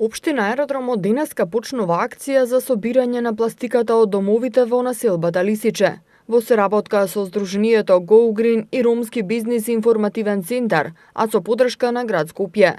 Општина Аеродром од денеска почнува акција за собирање на пластиката од домовите во населбата Лисиче. Во соработка со Сдруженијето Go Green и Ромски бизнис информативен центар, а со подршка на град Скопје.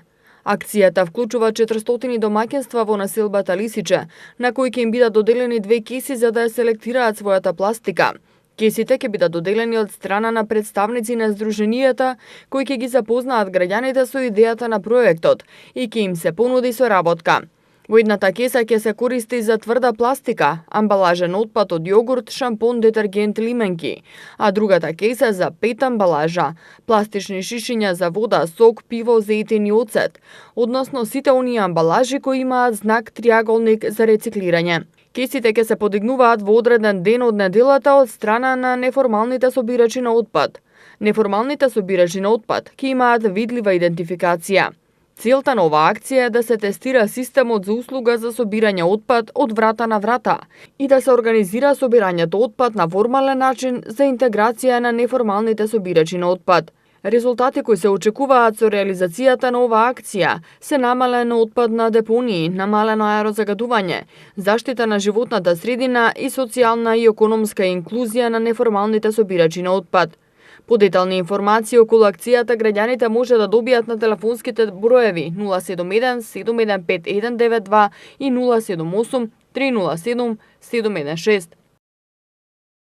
Акцијата вклучува 400 домаќинства во населбата Лисиче, на кои ќе им бидат доделени 2 кеси за да ја селектираат својата пластика. Кесите ќе бидат доделени од страна на представници на Сдруженијата, кои ќе ги запознаат граѓаните со идејата на проектот и ќе им се понуди соработка. Во едната кеса ќе се користи за тврда пластика, амбалажен отпад од јогурт, шампон, детергент, лименки, а другата кеса за пет амбалажа, пластични шишиња за вода, сок, пиво, зејтин и оцет, односно сите оние амбалажи кои имаат знак триаголник за рециклирање. Кесите ќе се подигнуваат во одреден ден од неделата од страна на неформалните собирачи на отпад. Неформалните собирачи на отпад ќе имаат видлива идентификација. Целта на оваа акција е да се тестира системот за услуга за собирање отпад од врата на врата и да се организира собирањето отпад на формален начин за интеграција на неформалните собирачи на отпад. Резултати кои се очекуваат со реализацијата на оваа акција се намалена отпадна депонии, намалено аерозагадување, заштита на животната средина и социјална и економска инклузија на неформалните собирачи на отпад. Подетални информации околу акцијата граѓаните може да добијат на телефонските броеви 071 715 192 и 078 307 716.